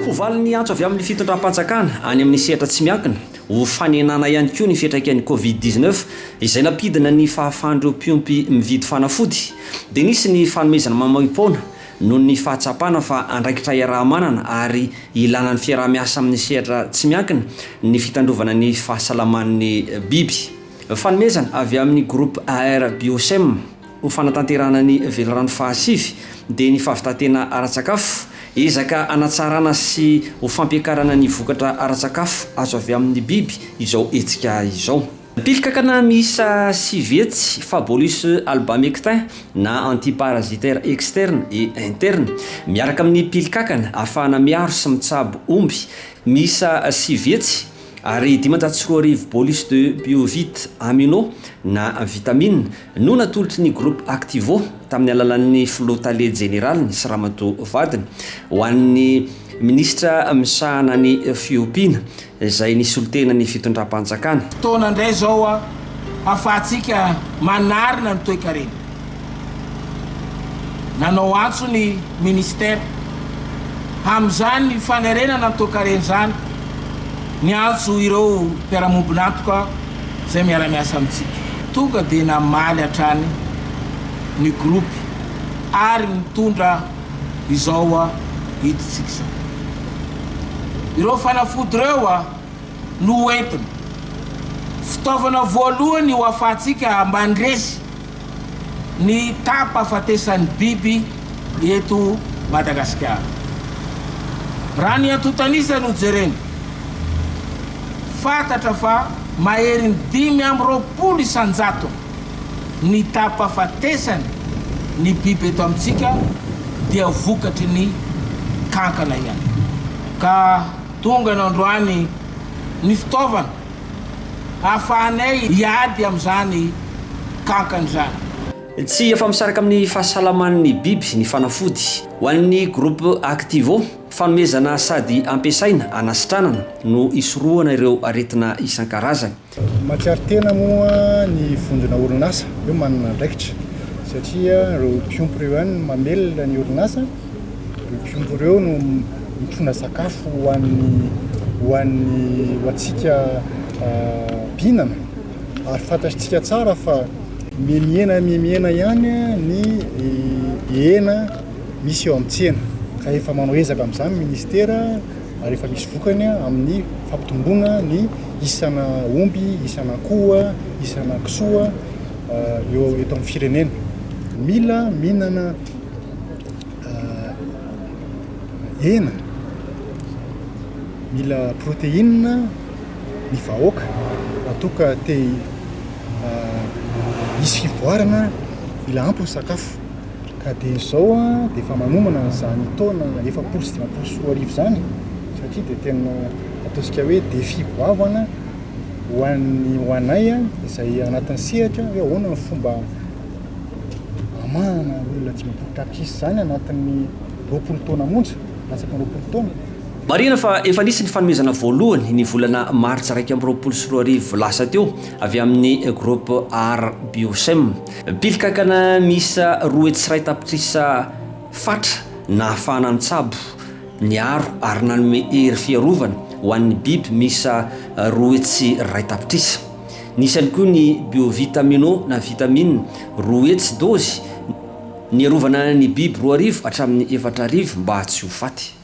Ho valin'ny antso avy amin'ny fitondram-panjakana any amin'ny sehatra tsy miankina, ho fanenana ihany koa ny fiantraikan'ny Covid 19 izay nampidina ny fahafahan'ireo mpiompy mividy fanafody, dia nisy ny fanomezana maimaimpoana noho ny fahatsapana fa andraikitra iaraha-manana ary ilana ny fiaraha-miasa amin'ny sehatra tsy miankina ny fitandrovana ny fahasalaman'ny biby. Fanomezana avy amin'ny Groupe AR Biocem ho fanatanterahana ny velirano fahasivy dia ny fahavitan-tena ara-tsakafo, ezaka hanatsarana sy ho fampiakarana ny vokatra ara-tsakafo azo avy amin'ny biby izao hetsika izao. Pilikakana miisa 900 Fabolus albamectin na antiparasitaire externe et interne miaraka amin'ny pilikakana ahafahana miaro sy mitsabo omby miisa 900 ary 2500 bolus de Biovit amino na vitamine no natolotry ny Groupe Activo tamin'ny alalan'ny filoha tale jeneraliny sy ramatoa vadiny ho an'ny minisitra misahana ny fiompiana izay nisolo tena ny fitondram-panjakana. Fotoana indray izao hahafahantsika manarina ny toekarena. Nanao antso ny minisitera amin'izany fanerenana ny toekarena izany, niantso ireo mpiara-mombon'antoka izay miara-miasa amintsika. Tonga dia namaly hatrany ny groupe ary nitondra izao hidintsika izao. Ireo fanafody ireo no ho entina. Fitaovana voalohany ho afahantsika mandresy ny taham-pahafatesan'ny biby eto Madagasikara. Raha ny antontan'isa no jerena, fantatra fa maherin'ny 25 isan-jato ny taham-pahafatesana ny biby eto amintsika dia vokatry ny kankana ihany. Ka tonga nandroany ny fitaovana hahafahanay hiady amin'izany kankana izany. Tsy afa-misaraka amin'ny fahasalaman'ny biby ny fanafody. Ho an'ny Groupe Activo, fanomezana sady ampiasaina hanasitranana no hisorohana ireo aretina isan-karazany. Mahatsiaro tena moa ny vondrona orinasa hoe manana andraikitra satria ireo mpiompy ireo ihany no mamelona ny orinasa, ireo mpiompy ireo no mitondra sakafo ho an'ny ho an'ny ho antsika mpihinana ary fantatritsika tsara fa miha-mihena miha-mihena ihany ny hena misy eo amin'ny tsena ka efa manao ezaka amin'izany ny ministera ary efa misy vokany amin'ny fampitomboana ny isana omby, isana akoho, isana kisoa eo eto amin'ny firenena. Mila mihinana hena, mila protéine ny vahoaka raha toa ka te hisy fivoarana, mila ampy ny sakafo. Ka dia izao dia efa manomana an'izany taona 2040 izany satria dia tena ataontsika hoe défi goavana ho an'ny ho anay izay anatin'ny sehatra hoe ahoana ny fomba hamahana olona 50 tapitrisa izany anatin'ny 20 taona monja, latsaky ny 20 taona. Marihina fa efa nisy ny fanomezana voalohany ny volana martsa 2021 lasa teo avy amin'ny Groupe Art Biochem. Mpilikankana miisa 201 tapitrisa fatra nahafahana nitsabo, niaro ary nanome hery fiarovana ho an'ny biby miisa 201 tapitrisa. Nisy ihany koa ny Biovitamino na vitamine 200 dôzy niarovana ny biby 2000 hatramin'ny 4000 mba tsy ho faty.